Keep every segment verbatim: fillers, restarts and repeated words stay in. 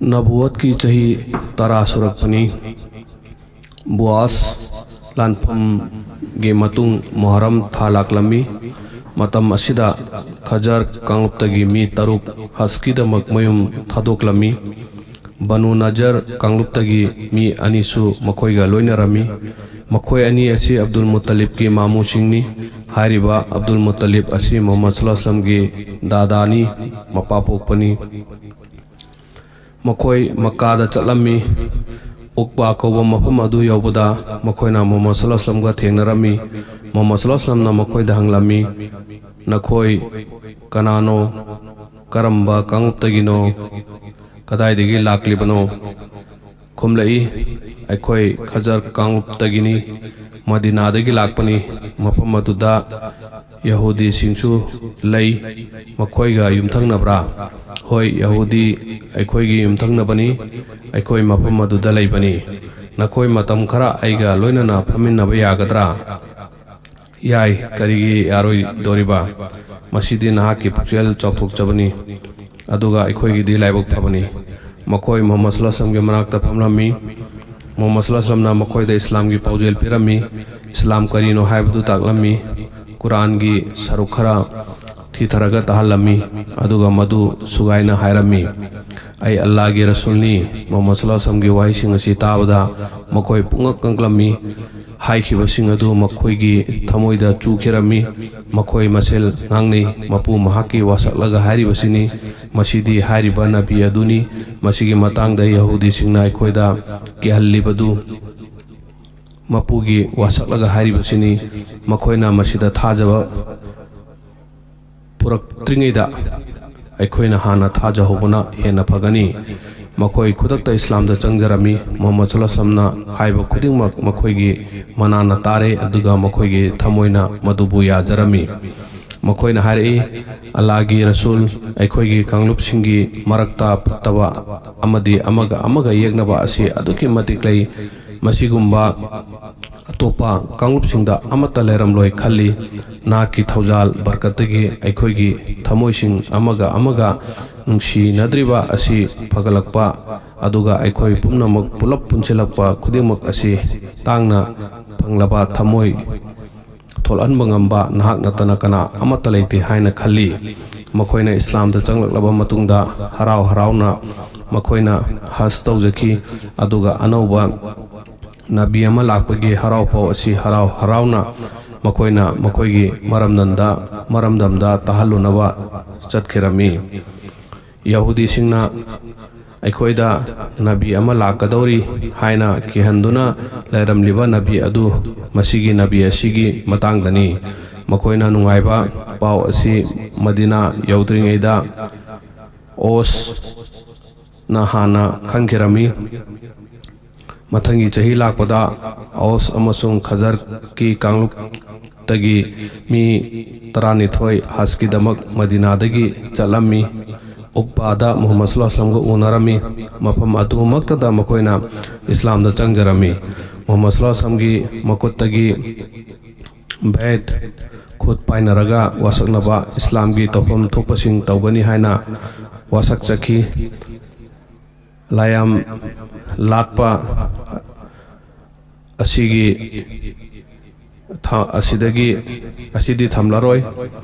ꯅꯕꯨꯋꯠꯀꯤ ꯆꯍꯤ ꯇꯔꯥ ꯁꯨꯔꯛꯄꯅꯤ꯫ ꯕꯨꯋꯥꯁ ꯂꯥꯟꯐꯝꯒꯤ ꯃꯇꯨꯡ ꯃꯨꯍꯔꯝ ꯊꯥ ꯂꯥꯛꯂꯝꯃꯤ꯫ ꯃꯇꯝ ꯑꯁꯤꯗ ꯈꯖꯔ ꯀꯥꯡꯂꯨꯞꯇꯒꯤ ꯃꯤ ꯇꯔꯨꯛ ꯍꯖꯀꯤꯗꯃꯛ ꯃꯌꯨꯝ ꯊꯥꯗꯣꯛꯂꯝꯃꯤ꯫ ꯕꯅꯨ ꯅꯖꯔ ꯀꯥꯡꯂꯨꯞꯇꯒꯤ ꯃꯤ ꯑꯅꯤꯁꯨ ꯃꯈꯣꯏꯒ ꯂꯣꯏꯅꯔꯝꯃꯤ꯫ ꯃꯈꯣꯏ ꯑꯅꯤ ꯑꯁꯤ ꯑꯕꯗꯨꯜ ꯃꯨꯠꯇꯂꯤꯕꯀꯤ ꯃꯥꯃꯨꯁꯤꯡꯅꯤ꯫ ꯍꯥꯏꯔꯤꯕ ꯑꯕꯗꯨꯜ ꯃꯨꯠꯇꯂꯤꯕ ꯑꯁꯤ ꯃꯨꯍꯝꯃꯗ ꯁꯜꯂꯜꯂꯥꯍꯨ ꯑꯂꯥꯏꯍꯤ ꯋꯥꯁꯜꯂꯝꯒꯤ ꯗꯥꯗꯥꯅꯤ, ꯃꯄꯥ ꯄꯣꯛꯄꯅꯤ꯫ ꯃꯈꯣꯏ ꯃꯛꯀꯥꯗ ꯆꯠꯂꯝꯃꯤ꯫ ꯎꯛꯕꯥ ꯀꯧꯕ ꯃꯐꯝ ꯑꯗꯨ ꯌꯧꯕꯗ ꯃꯈꯣꯏꯅ ꯃꯨꯍꯝꯃꯗ ꯁꯜꯂꯜꯂꯥꯍꯨ ꯑꯂꯥꯏꯍꯤ ꯋꯥꯁꯜꯂꯝꯒ ꯊꯦꯡꯅꯔꯝꯃꯤ꯫ ꯃꯨꯍꯝꯃꯗ ꯁꯜꯂꯜꯂꯥꯍꯨ ꯑꯂꯥꯏꯍꯤ ꯋꯥꯁꯜꯂꯝꯅ ꯃꯈꯣꯏꯗ ꯍꯪꯂꯝꯃꯤ, "ꯅꯈꯣꯏ ꯀꯅꯥꯅꯣ? ꯀꯔꯝꯕ ꯀꯥꯡꯂꯨꯞꯇꯒꯤꯅꯣ? ꯀꯗꯥꯏꯗꯒꯤ ꯂꯥꯛꯂꯤꯕꯅꯣ?" ꯈꯨꯝꯂꯛꯏ, "ꯑꯩꯈꯣꯏ ꯈꯖꯔ ꯀꯥꯡꯂꯨꯞꯇꯒꯤꯅꯤ, ꯃꯗꯤꯅꯥꯗꯒꯤ ꯂꯥꯛꯄꯅꯤ꯫ ꯃꯐꯝ ꯑꯗꯨꯗ ꯌꯍꯨꯗꯤꯁꯤꯡꯁꯨ ꯂꯩ, ꯃꯈꯣꯏꯒ ꯌꯨꯝꯊꯪꯅꯕ꯭ꯔꯥ?" "ꯍꯣꯏ, ꯌꯍꯨꯗꯤ ꯑꯩꯈꯣꯏꯒꯤ ꯌꯨꯝꯊꯪꯅꯕꯅꯤ, ꯑꯩꯈꯣꯏ ꯃꯐꯝ ꯑꯗꯨꯗ ꯂꯩꯕꯅꯤ꯫ ꯅꯈꯣꯏ ꯃꯇꯝ ꯈꯔ ꯑꯩꯒ ꯂꯣꯏꯅꯅ ꯐꯝꯃꯤꯟꯅꯕ ꯌꯥꯒꯗ꯭ꯔꯥ?" "ꯌꯥꯏ, ꯀꯔꯤꯒꯤ ꯌꯥꯔꯣꯏꯗꯣꯔꯤꯕ? ꯃꯁꯤꯗꯤ ꯅꯍꯥꯛꯀꯤ ꯄꯨꯛꯆꯦꯜ ꯆꯥꯎꯊꯣꯛꯆꯕꯅꯤ, ꯑꯗꯨꯒ ꯑꯩꯈꯣꯏꯒꯤꯗꯤ ꯂꯥꯏꯕꯛ ꯐꯕꯅꯤ꯫" ꯃꯈꯣꯏ ꯃꯨꯍꯝꯃꯗ ꯁꯜꯂꯜꯂꯥꯍꯨ ꯑꯂꯥꯏꯍꯤ ꯋꯥꯁꯜꯂꯝꯒꯤ ꯃꯅꯥꯛꯇ ꯐꯝꯂꯝꯃꯤ꯫ ꯃꯨꯍꯝꯃꯗ ꯁꯜꯂꯜꯂꯥꯍꯨ ꯑꯂꯥꯏꯍꯤ ꯋꯥꯁꯜꯂꯝꯅ ꯃꯈꯣꯏꯗ ꯏꯁꯂꯥꯝꯒꯤ ꯄꯥꯎꯖꯦꯜ ꯄꯤꯔꯝꯃꯤ, ꯏꯁꯂꯥꯝ ꯀꯔꯤꯅꯣ ꯍꯥꯏꯕꯗꯨ ꯇꯥꯛꯂꯝꯃꯤ, ꯀꯨꯔꯥꯟꯒꯤ ꯁꯔꯨꯛ ꯈꯔ ꯊꯤꯊꯔꯒ ꯇꯥꯍꯜꯂꯝꯃꯤ, ꯑꯗꯨꯒ ꯃꯗꯨ ꯁꯨꯒꯥꯏꯅ ꯍꯥꯏꯔꯝꯃꯤ, "ꯑꯩ ꯑꯜꯂꯥꯍꯒꯤ ꯔꯁꯨꯜꯅꯤ꯫" ꯃꯨꯍꯝꯃꯗ ꯁꯜꯂꯜꯂꯥꯍꯨ ꯑꯂꯥꯏꯍꯤ ꯋꯥꯁꯜꯂꯝꯒꯤ ꯋꯥꯍꯩꯁꯤꯡ ꯑꯁꯤ ꯇꯥꯕꯗ ꯃꯈꯣꯏ ꯄꯨꯡꯉꯛ ꯀꯪꯂꯝꯃꯤ꯫ ꯍꯥꯏꯈꯤꯕꯁꯤꯡ ꯑꯗꯨ ꯃꯈꯣꯏꯒꯤ ꯊꯃꯣꯏꯗ ꯆꯨꯈꯤꯔꯝꯃꯤ꯫ ꯃꯈꯣꯏ ꯃꯁꯦꯜ ꯉꯥꯡꯅꯩ, "ꯃꯄꯨ ꯃꯍꯥꯛꯀꯤ ꯋꯥꯁꯛꯂꯒ ꯍꯥꯏꯔꯤꯕꯁꯤꯅꯤ, ꯃꯁꯤꯗꯤ ꯍꯥꯏꯔꯤꯕ ꯅꯕꯤ ꯑꯗꯨꯅꯤ꯫ ꯃꯁꯤꯒꯤ ꯃꯇꯥꯡꯗ ꯌꯍꯨꯗꯤꯁꯤꯡꯅ ꯑꯩꯈꯣꯏꯗ ꯀꯤꯍꯜꯂꯤꯕꯗꯨ ꯃꯄꯨꯒꯤ ꯋꯥꯁꯛꯂꯒ ꯍꯥꯏꯔꯤꯕꯁꯤꯅꯤ꯫ ꯃꯈꯣꯏꯅ ꯃꯁꯤꯗ ꯊꯥꯖꯕ ꯄꯨꯔꯛꯇ꯭ꯔꯤꯉꯩꯗ ꯑꯩꯈꯣꯏꯅ ꯍꯥꯟꯅ ꯊꯥꯖꯍꯧꯕꯅ ꯍꯦꯟꯅ ꯐꯒꯅꯤ꯫" ꯃꯈꯣꯏ ꯈꯨꯗꯛꯇ ꯏꯁꯂꯥꯝꯗ ꯆꯪꯖꯔꯝꯃꯤ꯫ ꯃꯨꯍꯝꯃꯗ ꯁꯜꯂꯜꯂꯥꯍꯨ ꯑꯂꯥꯏꯍꯤ ꯋꯥꯁꯜꯂꯝꯅ ꯍꯥꯏꯕ ꯈꯨꯗꯤꯡꯃꯛ ꯃꯈꯣꯏꯒꯤ ꯃꯅꯥꯅ ꯇꯥꯔꯦ, ꯑꯗꯨꯒ ꯃꯈꯣꯏꯒꯤ ꯊꯃꯣꯏꯅ ꯃꯗꯨꯕꯨ ꯌꯥꯖꯔꯝꯃꯤ꯫ ꯃꯈꯣꯏꯅ ꯍꯥꯏꯔꯛꯏ, "ꯑꯜꯂꯥꯍꯒꯤ ꯔꯁꯨꯜ, ꯑꯩꯈꯣꯏꯒꯤ ꯀꯥꯡꯂꯨꯞꯁꯤꯡꯒꯤ ꯃꯔꯛꯇ ꯐꯠꯇꯕ ꯑꯃꯗꯤ ꯑꯃꯒ ꯑꯃꯒ ꯌꯦꯛꯅꯕ ꯑꯁꯤ ꯑꯗꯨꯛꯀꯤ ꯃꯇꯤꯛ ꯂꯩ꯫ ꯃꯁꯤꯒꯨꯝꯕ ꯑꯇꯣꯞꯄ ꯀꯥꯡꯂꯨꯞꯁꯤꯡꯗ ꯑꯃꯠꯇ ꯂꯩꯔꯝꯂꯣꯏ ꯈꯜꯂꯤ꯫ ꯅꯍꯥꯛꯀꯤ ꯊꯧꯖꯥꯜ ꯕꯔꯀꯠꯇꯒꯤ ꯑꯩꯈꯣꯏꯒꯤ ꯊꯃꯣꯏꯁꯤꯡ ꯑꯃꯒ ꯑꯃꯒ ꯅꯨꯡꯁꯤꯅꯗ꯭ꯔꯤꯕ ꯑꯁꯤ ꯐꯒꯠꯂꯛꯄ, ꯑꯗꯨꯒ ꯑꯩꯈꯣꯏ ꯄꯨꯝꯅꯃꯛ ꯄꯨꯂꯞ ꯄꯨꯟꯁꯤꯜꯂꯛꯄ ꯈꯨꯗꯤꯡꯃꯛ ꯑꯁꯤ ꯇꯥꯡꯅ ꯐꯪꯂꯕ ꯊꯝꯃꯣꯏ ꯊꯣꯛꯍꯟꯕ ꯉꯝꯕ ꯅꯍꯥꯛ ꯅꯠꯇꯅ ꯀꯅꯥ ꯑꯃꯠꯇ ꯂꯩꯇꯦ ꯍꯥꯏꯅ ꯈꯜꯂꯤ꯫ ꯃꯈꯣꯏꯅ ꯏꯁꯂꯥꯝꯗ ꯆꯪꯂꯛꯂꯕ ꯃꯇꯨꯡꯗ ꯍꯔꯥꯎ ꯍꯔꯥꯎꯅ ꯃꯈꯣꯏꯅ ꯍꯖ ꯇꯧꯖꯈꯤ, ꯑꯗꯨꯒ ꯑꯅꯧꯕ ꯅꯕꯤ ꯑꯃ ꯂꯥꯛꯄꯒꯤ ꯍꯔꯥꯎ ꯐꯥꯎ ꯑꯁꯤ ꯍꯔꯥꯎ ꯍꯔꯥꯎꯅ ꯃꯈꯣꯏꯅ ꯃꯈꯣꯏꯒꯤ ꯃꯔꯝꯗꯝꯗ, ꯃꯔꯝꯗꯝꯗ ꯇꯥꯍꯜꯂꯨꯅꯕ ꯆꯠꯈꯤꯔꯝꯃꯤ꯫ ꯌꯍꯨꯗꯤꯁꯤꯡꯅ ꯑꯩꯈꯣꯏꯗ ꯅꯕꯤ ꯑꯃ ꯂꯥꯛꯀꯗꯧꯔꯤ ꯍꯥꯏꯅ ꯀꯤꯍꯟꯗꯨꯅ ꯂꯩꯔꯝꯂꯤꯕ ꯅꯕꯤ ꯑꯗꯨ ꯃꯁꯤꯒꯤ ꯅꯕꯤ ꯑꯁꯤꯒꯤ ꯃꯇꯥꯡꯗꯅꯤ꯫ ꯃꯈꯣꯏꯅ ꯅꯨꯡꯉꯥꯏꯕ ꯄꯥꯎ ꯑꯁꯤ ꯃꯗꯤꯅꯥ ꯌꯧꯗ꯭ꯔꯤꯉꯩꯗ ꯑꯣꯁꯅ ꯍꯥꯟꯅ ꯈꯪꯈꯤꯔꯝꯃꯤ꯫ ꯃꯊꯪꯒꯤ ꯆꯍꯤ ꯂꯥꯛꯄꯗ ꯑꯣꯁ ꯑꯃꯁꯨꯡ ꯈꯖꯔꯀꯤ ꯀꯥꯡꯂꯨꯞꯇꯒꯤ ꯃꯤ ꯇꯔꯥꯅꯤꯊꯣꯏ ꯍꯖꯀꯤꯗꯃꯛ ꯃꯗꯤꯅꯥꯗꯒꯤ ꯆꯠꯂꯝꯃꯤ꯫ ꯎꯛꯕꯥꯗ ꯃꯨꯍꯝꯃꯗ ꯁꯜꯂꯜꯂꯥꯍꯨ ꯑꯂꯩꯍꯤ ꯋꯁꯜꯂꯝꯒ ꯎꯅꯔꯝꯃꯤ꯫ ꯃꯐꯝ ꯑꯗꯨꯃꯛꯇꯗ ꯃꯈꯣꯏꯅ ꯏꯁꯂꯥꯝꯗ ꯆꯪꯖꯔꯝꯃꯤ꯫ ꯃꯨꯍꯝꯃꯗ ꯁꯜꯂꯜꯂꯥꯍꯨ ꯑꯂꯩꯍꯤ ꯋꯁꯜꯂꯝꯒꯤ ꯃꯈꯨꯠꯇꯒꯤ ꯕꯦꯠ, ꯈꯨꯠ ꯄꯥꯏꯅꯔꯒ ꯋꯥꯁꯛꯅꯕ, ꯏꯁꯂꯥꯝꯒꯤ ꯇꯧꯐꯝ ꯊꯣꯛꯄꯁꯤꯡ ꯇꯧꯒꯅꯤ ꯍꯥꯏꯅ ꯋꯥꯁꯛꯆꯈꯤ꯫ ꯂꯥꯏꯌꯥꯝ ꯂꯥꯠꯄ ꯑꯁꯤꯒꯤ ꯊ-, ꯑꯁꯤꯗꯒꯤ, ꯑꯁꯤꯗꯤ ꯊꯝꯂꯔꯣꯏ꯫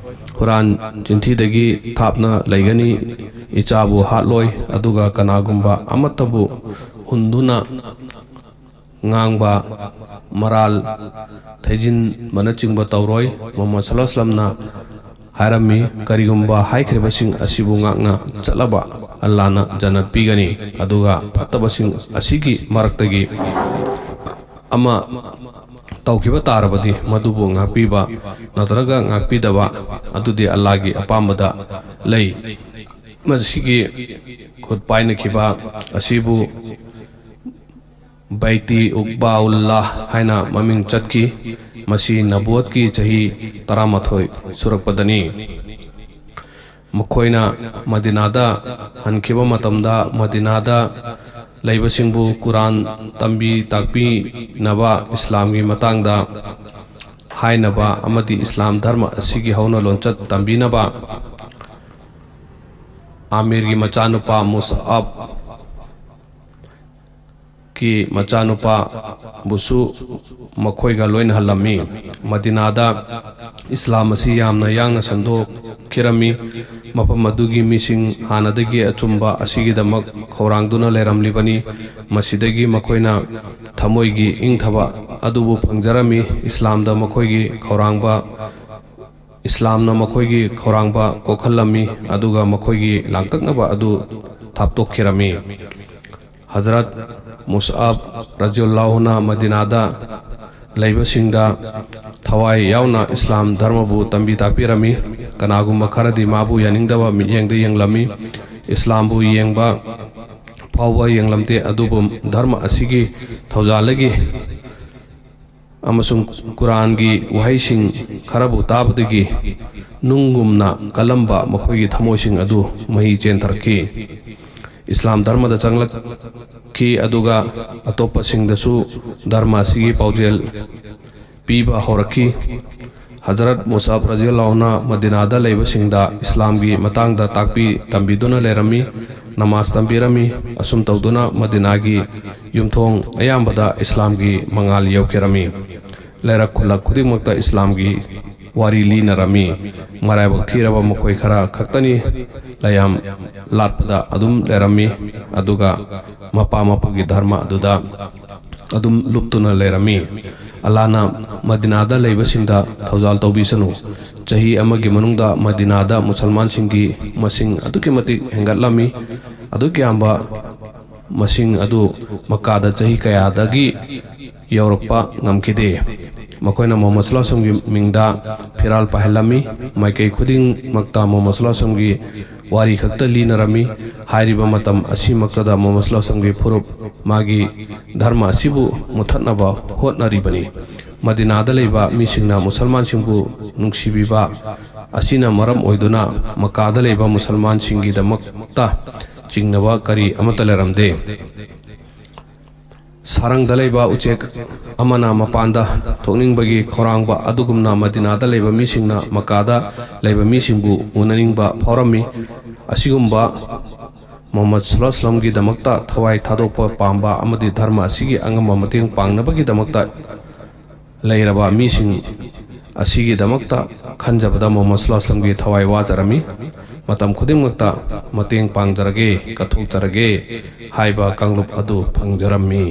ꯍꯨꯔꯥꯟ ꯆꯤꯟꯊꯤꯗꯒꯤ ꯊꯥꯞꯅ ꯂꯩꯒꯅꯤ꯫ ꯏꯆꯥꯕꯨ ꯍꯥꯠꯂꯣꯏ, ꯑꯗꯨꯒ ꯀꯅꯥꯒꯨꯝꯕ ꯑꯃꯠꯇꯕꯨ ꯍꯨꯟꯗꯨꯅ ꯉꯥꯡꯕ, ꯃꯔꯥꯜ ꯊꯩꯖꯤꯟꯕꯅꯆꯤꯡꯕ ꯇꯧꯔꯣꯏ꯫ ꯃꯨꯍꯝꯃꯗ ꯁꯜꯂꯜꯂꯥꯍꯨ ꯑꯂꯩꯍꯤ ꯋꯁꯜꯂꯝꯅ ꯍꯥꯏꯔꯝꯃꯤ, "ꯀꯔꯤꯒꯨꯝꯕ ꯍꯥꯏꯈ꯭ꯔꯤꯕꯁꯤꯡ ꯑꯁꯤꯕꯨ ꯉꯥꯛꯅ ꯆꯠꯂꯕ ꯑꯜꯂꯥꯍꯅ ꯖꯟꯅꯠ ꯄꯤꯒꯅꯤ, ꯑꯗꯨꯒ ꯐꯠꯇꯕꯁꯤꯡ ꯑꯁꯤꯒꯤ ꯃꯔꯛꯇꯒꯤ ꯑꯃ ꯇꯧꯈꯤꯕ ꯇꯥꯔꯕꯗꯤ, ꯃꯗꯨꯕꯨ ꯉꯥꯛꯄꯤꯕ ꯅꯠꯇ꯭ꯔꯒ ꯉꯥꯛꯄꯤꯗꯕ ꯑꯗꯨꯗꯤ ꯑꯜꯂꯥꯍꯒꯤ ꯑꯄꯥꯝꯕꯗ ꯂꯩ꯫ ꯃꯁꯤꯒꯤ ꯈꯨꯠ ꯄꯥꯏꯅꯈꯤꯕ ꯑꯁꯤꯕꯨ ꯕꯩꯇꯤ ꯎꯛꯕꯥꯎꯜꯂꯥꯍ ꯍꯥꯏꯅ ꯃꯃꯤꯡ ꯆꯠꯈꯤ꯫ ꯃꯁꯤ ꯅꯕꯨꯋꯠꯀꯤ ꯆꯍꯤ ꯇꯔꯥꯃꯥꯊꯣꯏ ꯁꯨꯔꯛꯄꯗꯅꯤ꯫ ꯃꯈꯣꯏꯅ ꯃꯗꯤꯅꯥꯗ ꯍꯟꯈꯤꯕ ꯃꯇꯝꯗ, ꯃꯗꯤꯅꯥꯗ ꯂꯩꯕꯁꯤꯡꯕꯨ ꯀꯨꯔꯥꯟ ꯇꯝꯕꯤ ꯇꯥꯛꯄꯤꯅꯕ, ꯏꯁꯂꯥꯝꯒꯤ ꯃꯇꯥꯡꯗ ꯍꯥꯏꯅꯕ ꯑꯃꯗꯤ ꯏꯁꯂꯥꯝ ꯙꯔꯃ ꯑꯁꯤꯒꯤ ꯍꯧꯅ ꯂꯣꯟꯆꯠ ꯇꯝꯕꯤꯅꯕ ꯑꯥꯃꯤꯔꯒꯤ ꯃꯆꯥꯅꯨꯄꯥ ꯃꯨꯁꯑꯕꯀꯤ ꯃꯆꯥꯅꯨꯄꯥꯕꯨꯁꯨ ꯃꯈꯣꯏꯒ ꯂꯣꯏꯅꯍꯜꯂꯝꯃꯤ꯫ ꯃꯗꯤꯅꯥꯗ ꯏꯁꯂꯥꯝ ꯑꯁꯤ ꯌꯥꯝꯅ ꯌꯥꯡꯅ ꯁꯟꯗꯣꯛꯈꯤꯔꯝꯃꯤ꯫ ꯃꯐꯝ ꯑꯗꯨꯒꯤ ꯃꯤꯁꯤꯡ ꯍꯥꯟꯅꯗꯒꯤ ꯑꯆꯨꯝꯕ ꯑꯁꯤꯒꯤꯗꯃꯛ ꯈꯧꯔꯥꯡꯗꯨꯅ ꯂꯩꯔꯝꯂꯤꯕꯅꯤ꯫ ꯃꯁꯤꯗꯒꯤ ꯃꯈꯣꯏꯅ ꯊꯃꯣꯏꯒꯤ ꯏꯪꯊꯕ ꯑꯗꯨꯕꯨ ꯐꯪꯖꯔꯝꯃꯤ꯫ ꯏꯁꯂꯥꯝꯗ ꯃꯈꯣꯏꯒꯤ ꯈꯧꯔꯥꯡꯕ, ꯏꯁꯂꯥꯝꯅ ꯃꯈꯣꯏꯒꯤ ꯈꯧꯔꯥꯡꯕ ꯀꯣꯛꯍꯜꯂꯝꯃꯤ, ꯑꯗꯨꯒ ꯃꯈꯣꯏꯒꯤ ꯂꯥꯡꯇꯛꯅꯕ ꯑꯗꯨ ꯊꯥꯞꯇꯣꯛꯈꯤꯔꯝꯃꯤ꯫ ꯍꯖꯔꯠ ꯃꯨꯁꯑꯕ ꯔꯖꯤꯌꯜꯂꯥꯍꯨꯅ ꯃꯗꯤꯅꯥꯗ ꯂꯩꯕꯁꯤꯡꯗ ꯊꯋꯥꯏ ꯌꯥꯎꯅ ꯏꯁꯂꯥꯝ ꯙꯔꯃꯕꯨ ꯇꯝꯕꯤ ꯇꯥꯛꯄꯤꯔꯝꯃꯤ꯫ ꯀꯅꯥꯒꯨꯝꯕ ꯈꯔꯗꯤ ꯃꯥꯕꯨ ꯌꯥꯅꯤꯡꯗꯕ ꯃꯤꯠꯌꯦꯡꯗ ꯌꯦꯡꯂꯝꯃꯤ꯫ ꯏꯁꯂꯥꯝꯕꯨ ꯌꯦꯡꯕ ꯐꯥꯎꯕ ꯌꯦꯡꯂꯝꯗꯦ, ꯑꯗꯨꯕꯨ ꯙꯔꯃ ꯑꯁꯤꯒꯤ ꯊꯧꯖꯥꯜꯗꯒꯤ ꯑꯃꯁꯨꯡ ꯀꯨꯔꯥꯟꯒꯤ ꯋꯥꯍꯩꯁꯤꯡ ꯈꯔꯕꯨ ꯇꯥꯕꯗꯒꯤ ꯅꯨꯡꯒꯨꯝꯅ ꯀꯜꯂꯝꯕ ꯃꯈꯣꯏꯒꯤ ꯊꯃꯣꯏꯁꯤꯡ ꯑꯗꯨ ꯃꯍꯤ ꯆꯦꯟꯊꯔꯛꯈꯤ꯫ ꯏꯁꯂꯥꯝ ꯙꯔꯃꯗ ꯆꯪꯂꯛꯈꯤ, ꯑꯗꯨꯒ ꯑꯇꯣꯞꯄꯁꯤꯡꯗꯁꯨ ꯙꯔꯃ ꯑꯁꯤꯒꯤ ꯄꯥꯎꯖꯦꯜ ꯄꯤꯕ ꯍꯧꯔꯛꯈꯤ꯫ ꯍꯖꯔꯠ ꯃꯨꯁꯥꯕ ꯔꯖꯤꯌꯜꯂꯥꯍꯨꯅ ꯃꯗꯤꯅꯥꯗ ꯂꯩꯕꯁꯤꯡꯗ ꯏꯁꯂꯥꯝꯒꯤ ꯃꯇꯥꯡꯗ ꯇꯥꯛꯄꯤ ꯇꯝꯕꯤꯗꯨꯅ ꯂꯩꯔꯝꯃꯤ, ꯅꯃꯥꯖ ꯇꯝꯕꯤꯔꯝꯃꯤ꯫ ꯑꯁꯨꯝ ꯇꯧꯗꯨꯅ ꯃꯗꯤꯅꯥꯒꯤ ꯌꯨꯝꯊꯣꯡ ꯑꯌꯥꯝꯕꯗ ꯏꯁꯂꯥꯝꯒꯤ ꯃꯉꯥꯜ ꯌꯧꯈꯤꯔꯝꯃꯤ꯫ ꯂꯩꯔꯛ ꯈꯨꯜꯂꯛ ꯈꯨꯗꯤꯡꯃꯛꯇ ꯏꯁꯂꯥꯝꯒꯤ ꯋꯥꯔꯤ ꯂꯤꯅꯔꯝꯃꯤ꯫ ꯃꯔꯥꯏꯕꯛ ꯊꯤꯔꯕ ꯃꯈꯣꯏ ꯈꯔ ꯈꯛꯇꯅꯤ ꯂꯌꯥꯝ ꯂꯥꯠꯄꯗ ꯑꯗꯨꯝ ꯂꯩꯔꯝꯃꯤ, ꯑꯗꯨꯒ ꯃꯄꯥ ꯃꯄꯨꯒꯤ ꯙꯔꯃ ꯑꯗꯨꯗ ꯑꯗꯨꯝ ꯂꯨꯞꯇꯨꯅ ꯂꯩꯔꯝꯃꯤ꯫ ꯑꯜꯂꯥꯍꯅ ꯃꯗꯤꯅꯥꯗ ꯂꯩꯕꯁꯤꯡꯗ ꯊꯧꯖꯥꯜ ꯇꯧꯕꯤꯁꯅꯨ꯫ ꯆꯍꯤ ꯑꯃꯒꯤ ꯃꯅꯨꯡꯗ ꯃꯗꯤꯅꯥꯗ ꯃꯨꯁꯜꯃꯥꯟꯁꯤꯡꯒꯤ ꯃꯁꯤꯡ ꯑꯗꯨꯛꯀꯤ ꯃꯇꯤꯛ ꯍꯦꯟꯒꯠꯂꯝꯃꯤ꯫ ꯑꯗꯨꯛ ꯌꯥꯝꯕ ꯃꯁꯤꯡ ꯑꯗꯨ ꯃꯛꯀꯥꯗ ꯆꯍꯤ ꯀꯌꯥꯗꯒꯤ ꯌꯧꯔꯛꯄ ꯉꯝꯈꯤꯗꯦ꯫ ꯃꯈꯣꯏꯅ ꯃꯨꯍꯝꯃꯗ ꯁꯜꯂꯜꯂꯥꯍꯨ ꯑꯂꯥꯏꯍꯤ ꯋꯥꯁꯜꯂꯝꯒꯤ ꯃꯤꯡꯗ ꯐꯤꯔꯥꯜ ꯄꯥꯏꯍꯜꯂꯝꯃꯤ꯫ ꯃꯥꯏꯀꯩ ꯈꯨꯗꯤꯡꯃꯛꯇ ꯃꯨꯍꯝꯃꯗ ꯁꯜꯂꯜꯂꯥꯍꯨ ꯑꯂꯥꯏꯍꯤ ꯋꯥꯁꯜꯂꯝꯒꯤ ꯋꯥꯔꯤ ꯈꯛꯇ ꯂꯤꯅꯔꯝꯃꯤ꯫ ꯍꯥꯏꯔꯤꯕ ꯃꯇꯝ ꯑꯁꯤꯃꯛꯇꯗ ꯃꯨꯍꯝꯃꯗ ꯁꯜꯂꯜꯂꯥꯍꯨ ꯑꯂꯥꯏꯍꯤ ꯋꯥꯁꯜꯂꯝꯒꯤ ꯐꯨꯔꯨꯞ, ꯃꯥꯒꯤ ꯙꯔꯃ ꯑꯁꯤꯕꯨ ꯃꯨꯠꯊꯠꯅꯕ ꯍꯣꯠꯅꯔꯤꯕꯅꯤ꯫ ꯃꯗꯤꯅꯥꯗ ꯂꯩꯕ ꯃꯤꯁꯤꯡꯅ ꯃꯨꯁꯜꯃꯥꯟꯁꯤꯡꯕꯨ ꯅꯨꯡꯁꯤꯕꯤꯕ ꯑꯁꯤꯅ ꯃꯔꯝ ꯑꯣꯏꯗꯨꯅ ꯃꯛꯀꯥꯗ ꯂꯩꯕ ꯃꯨꯁꯜꯃꯥꯟꯁꯤꯡꯒꯤꯗꯃꯛꯇ ꯆꯤꯡꯅꯕ ꯀꯔꯤ ꯑꯃꯠꯇ ꯂꯩꯔꯝꯗꯦ꯫ ꯁꯥꯔꯪꯗ ꯂꯩꯕ ꯎꯆꯦꯛ ꯑꯃꯅ ꯃꯄꯥꯟꯗ ꯊꯣꯛꯅꯤꯡꯕꯒꯤ ꯈꯧꯔꯥꯡꯕ ꯑꯗꯨꯒꯨꯝꯅ ꯃꯗꯤꯅꯥꯗ ꯂꯩꯕ ꯃꯤꯁꯤꯡꯅ ꯃꯛꯀꯥꯗ ꯂꯩꯕ ꯃꯤꯁꯤꯡꯕꯨ ꯎꯅꯅꯤꯡꯕ ꯐꯥꯎꯔꯝꯃꯤ꯫ ꯑꯁꯤꯒꯨꯝꯕ ꯃꯨꯍꯝꯃꯗ ꯁꯜꯂꯜꯂꯥꯍꯨ ꯑꯂꯥꯏꯍꯤ ꯋꯥꯁꯜꯂꯝꯒꯤꯗꯃꯛꯇ ꯊꯋꯥꯏ ꯊꯥꯗꯣꯛꯄ ꯄꯥꯝꯕ ꯑꯃꯗꯤ ꯙꯔꯃ ꯑꯁꯤꯒꯤ ꯑꯉꯝꯕ ꯃꯇꯦꯡ ꯄꯥꯡꯅꯕꯒꯤꯗꯃꯛꯇ ꯂꯩꯔꯕ ꯃꯤꯁꯤꯡ ꯑꯁꯤꯒꯤꯗꯃꯛꯇ ꯈꯟꯖꯕꯗ ꯃꯨꯍꯝꯃꯗ ꯁꯜꯂꯜꯂꯥꯍꯨ ꯑꯂꯥꯏꯍꯤ ꯋꯥꯁꯜꯂꯝꯒꯤ ꯊꯋꯥꯏ ꯋꯥꯖꯔꯝꯃꯤ꯫ ꯃꯇꯝ ꯈꯨꯗꯤꯡꯃꯛꯇ ꯃꯇꯦꯡ ꯄꯥꯡꯖꯔꯒꯦ, ꯀꯠꯊꯣꯛꯆꯔꯒꯦ ꯍꯥꯏꯕ ꯀꯥꯡꯂꯨꯞ ꯑꯗꯨ ꯐꯪꯖꯔꯝꯃꯤ꯫